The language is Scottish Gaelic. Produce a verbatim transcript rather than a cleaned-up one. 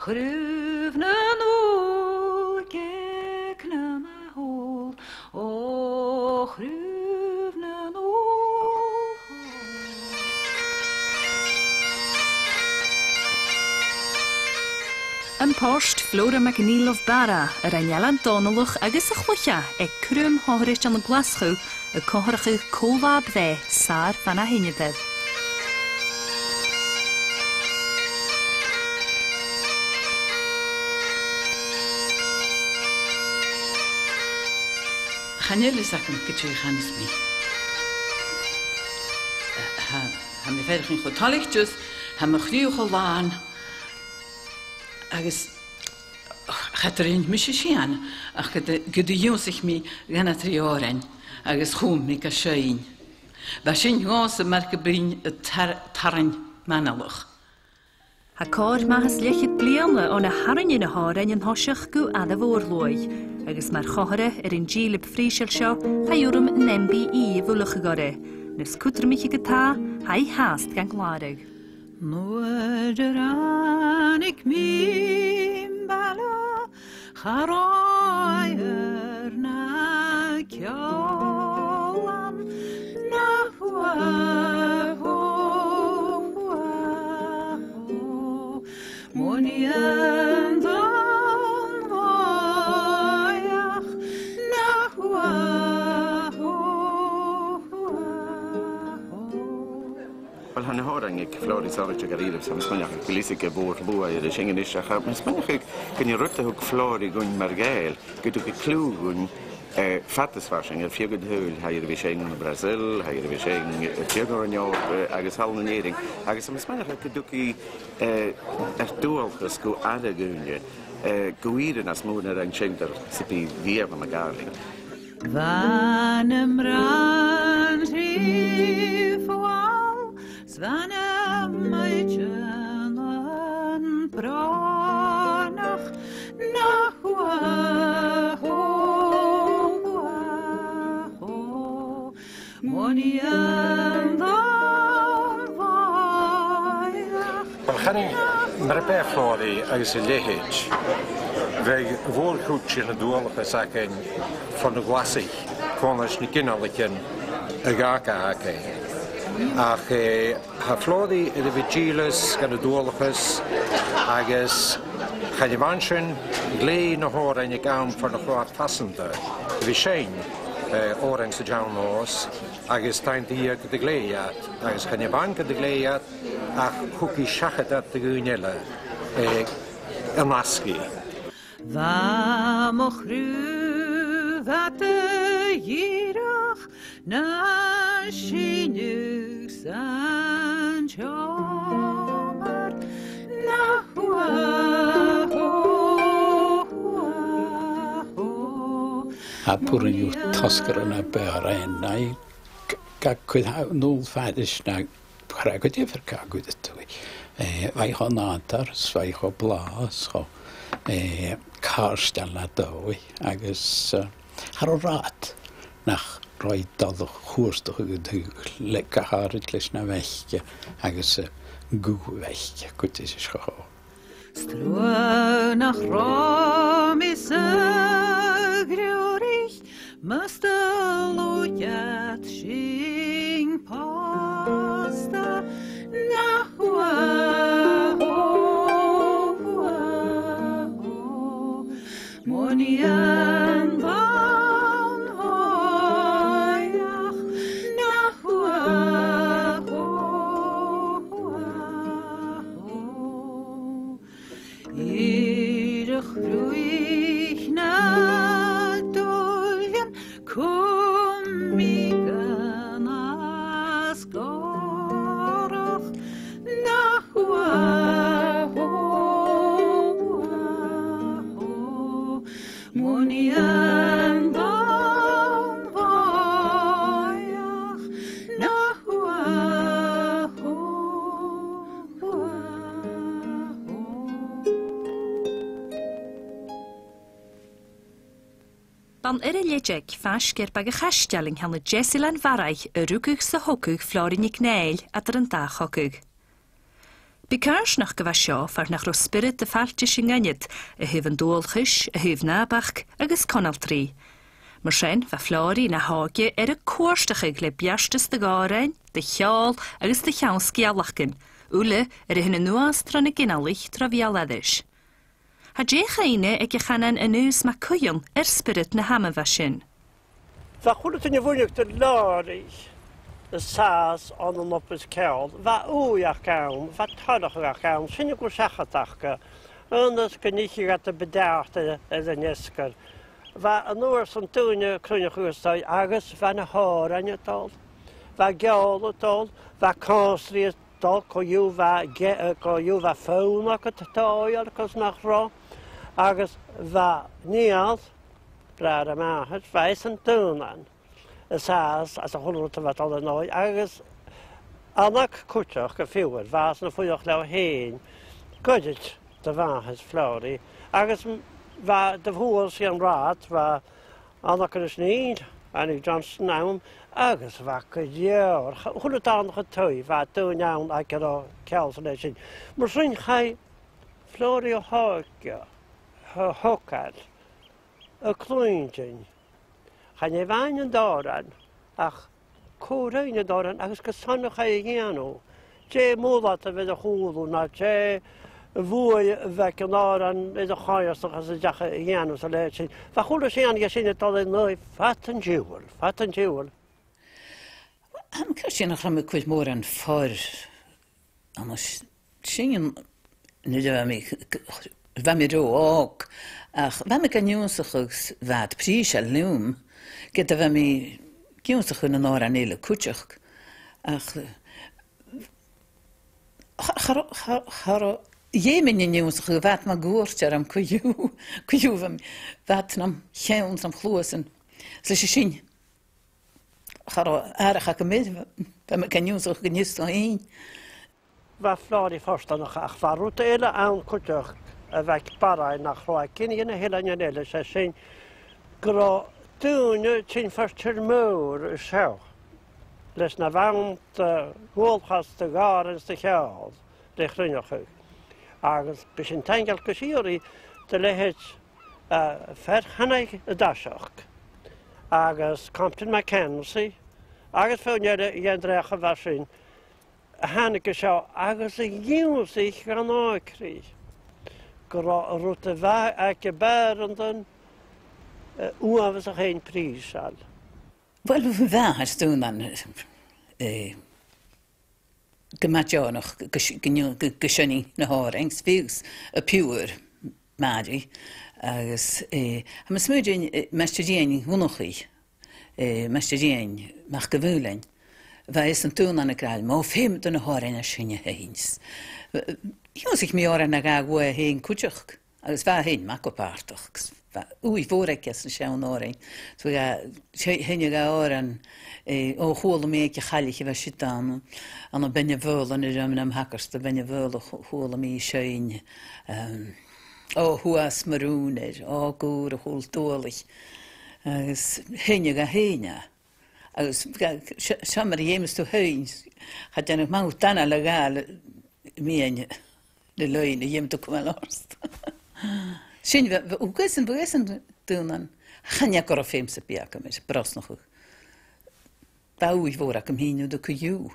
Craobh nan Ubhal, gèic nan Ubhal, o, Craobh nan Ubhal. Am port, Flora MacNèill of Barra, a rinn Ailean Dòmhnallach agus a chluich e aig Cruim Shòirithe ann an Glaschu, a' comharrachadh co-là-breith sàr bhana-sheinneadair. Chan eil fhios agam gu dè chanas mi. Tha, tha mi a' faireachdainn cho toilichte, tha mo chridhe cho làn, agus cha do rinn mise sìon, ach gun do, gun do dh'ionnsaich mi dhà no trì òrain, agus chùm mi ga seinn. Bha sin dhòmhsa mar gum bithinn a' tar-, tarraing m' analach. Tha còrr math is leth-cheud bliadhna on a tharraing e na h-òrain an toiseach gu Àireamh Ùr Shluaigh, agus mar chomharra air an dìleab phrìseil seo, chaidh urram an M B E a bhuileachadh oirre, nas cudromaiche ge-tà, tha i fhathast gan làrachadh. Nuair a ràinig mi am baile, cha robh air na ceòl ann, na hua, hua, hua, hua. Muinntir an domhain, na hua, hua, hua, hua. Uill, tha na h-òrain aig Flòraidh sònraichte gu dearbh, 's tha mi a' smaoineachadh gu bheil fhios aige bhon bhuaidh air a sin a-nis, ach tha mi a' smaoineachadh gun e rud a thug Flòraidh dhuinn mar Ghàidheil, gun tug i cliù dhuinn, eh, fad is farsaing, air feadh an t-saoghail, tha i air a bhith a' seinn ann am Brasail, tha i air a bhith a' seinn, eh, air feadh an Eòrpa, eh, agus thall ann an Èirinn, agus tha mi a' smaoineachadh gun tug i, eh, ar dualchas gu aire dhaoine, eh, gu ìre nas motha na rinn seinneadair sam bith riamh ann an Gàidhlig. Bha na mnathan ri fual, 's bha na maighdeannan brònach, na hua, hua, hua, hua. Muinntir an domhain. Uill, chanainn, mar a b' e Flòraidh agus a leithid, bhiodh a' mhòr-chuid de na dualchas againn fon a' ghlasadh, còmhla ris na ginealaichean a dh'fhàg e againn. Ach, eh, tha Flòraidh air a bhith dìleas dhan an dualchas agus chan e a-mhàin sin, ghlèidh i na h-òrain aig àm far nach robh iad fasanta, a bhith a' seinn, eh, òrain san t-seann nòs, agus taing dhi gun do ghlèidh i iad, agus chan e a-mhàin gun do ghlèidh i iad, ach thug i seachad iad do dhaoine eile, eh, an-asgaidh. Bha mo chraobh fada dhìreach na sìneadh san t-seòmar, na hua, hua, hua, hua. Tha purrainn dhut tosgair na b' fheàrr aon, na, g-, gabh cuid, tha, null fairis na, cha robh gu diofar càit an cuireadh tu i. Eh, bha i cho nàdarra, 's bha i cho blàth, 's cho, eh, càirdeil na dòigh, agus, eh, cha robh rathad nach robh i a' dol a chuartachadh an t-saoghail, le, gu h-àraid leis na bhaice agus, eh, guth a' bhaic, cuideachd is cho. 'S truagh nach robh mi sa ghriùraich, mus do luaidh iad sinn posta, na hua, hua, hua, hua. Muinntir an domhain, na hua, hua, hua, hua. Air a' chruidh na duillean, cùm mi gun as gòrach, na hua, hua, hua, hua. Muinntir an domhain, na hua, hua, hua, hua. Bha an Earra Leideig faisg air Baga Chaisteil an ceann a deas Eilean Bharraigh a rugadh 's a thogadh Flòraidh NicNèill eadar an dà chogadh. B' e coimhearsnachd a bha seo far nach robh spiorad de fhàilte sin gu h-aon, a thaobh an dualchais, a thaobh nàbachd agus conaltraidh. Mar sin, bha Flòraidh na h-òige air a cuairteachadh le beartas de dh'òrain, de cheòl agus de sheann sgeulachdan, uile air a thighinn a-nuas tro na ginealaich tro bheul-aithris. Tha deagh chuimhne aig a' chànan Aonghas MacCuithein air spiorad na h-ama a bha sin. Bha a h-uile duine a bhuineadh do Fhlòraidh an sàs ann an obair cheòl. Bha ùidh aca ann, bha toileachadh aca ann, sin a' cur seachad aca. Ionas gun itheadh iad am buntàta air an fheasgar. Bha an uair sin daoine a' cruinneachadh a-staigh agus bha na h-òrain a' dol. Bha an ceòl a' dol, bha còmhstri a' dol, co-dhiù bha ge-, eh, co-dhiù bha fonn agad a' dol agus nach robh. Agus bha Niall, bràthair mo mhàthar, bha esan daonnan an sàs anns a h-uile rud a bha a' dol an dòigh, agus Anna cuideachd gu fiughair, bha esan a' fuireach leotha fhèin, goirid do mhàthair Flòraidh, agus m-, bha, do bhuail sinn an rathad, bha Anna Crisnìn, Annie Johnson ann, agus bha gu leòr, ch-, a h-uile dàrna taigh, bha daoine ann aig an robh ceòl 's an leithid sin. Mar sin chaidh Flòraidh a thòiseachadh, a thogail, a chluinntinn. Chan e a-mhàin an t-òran, ach cò rinn an t-òran agus carson a chaidh a dhèanamh. Dè am buaidh a bh' air a chùlaibh, no dè am buaidh a bh' aig an òran air a' choimhearsnachd às an deach a dhèanamh 's an leithid sin. Bha a h-uile sìon dhe sin a' dol air adhart fad an t-siubhail, fad an t-siubhail. Tha mi a' creidsinn nach robh mi a' cur mòran for ann an s-, sin an, nuair a bha mi, bha mi ro òg, ach bha mi gan ionnsachadh 's bha iad prìseil leam, ged a bha mi ag ionnsachadh nan òran eile cuideachd. Ach cha, cha, cha, cha robh, dh'fheumainn an ionnsachadh, bha iad mun cuairt orm co-dhiù, co-dhiù bha mi, bha iad nam cheann 's nam chluasan. 'S leis a sin, cha robh atharrachadh agam air, bha mi gan ionnsachadh gun fhios dhomh fhèin. Bha Flòraidh fortanach, ach bha rud eile ann cuideachd a bha aig Barraigh nach robh aig gin de na h-eileanan eile, 's e sin gun robh daoine a' tighinn far tìr-mòr an seo leis na bh' ann de dhualchas, de dh'òrain 's de cheòl le chruinneachadh. Agus bidh sinn taingeil gu sìorraidh do leithid, eh, fear Channaig an toiseach, agus Compton Mackenzie, agus feadhainn eile dhen dreach a bha sin, a thàinig an seo agus a dh'ionnsaich dhan òigridh gun robh an rud a bha aig a' bhàrr an, eh, uabhasach fhèin prìseil. Uill, bha, tha mi a' smaoineachadh, eh, gu math deònach gu, gu, gu, gu, gu seinn na h-òrain, 's fiù 's a piuthar, Màiri, agus, eh, tha mi a' smaoineachadh, eh, Maighstir Iain Dhonnchaidh, eh, Maighstir Iain Mac a' Mhaoilein, bha esan daonnan ag ràdh, "Mo, feumaidh tu na h-òrain a seinneadh fhèin." Eh, dh'ionnsaich mi òran no dhà dhomh fhèin cuideachd. Agus bha e fhèin math gu bàrdachd, 's bha ùidh mhòr aige anns na seann òrain. So bha, se-, sheinneadh e òran, eh, o chuala mi aig a' chaillich a bha siud ann, ann am Beinn na Faoghla, nuair a bha mi nam shagart, am Beinn na Faoghla chu-, chuala mi i seinn, ehm, o thuas mar aonar, o gùr a' chùl tualaidh. Agus sheinneadh e fhèin e. Agus ga-, se-, seòmar a dh'fheumas tu fhèin, cha dèanadh math dhut anail a ghabhail, miann le loidhne, dh'fheumadh tu cumail ort. Sin, bha, bha, ugasan, ugasan daonnan, chan e gun robh feum sam bith agam air brosnachadh. Bha ùidh mhòr agam fhìn ann co-dhiù.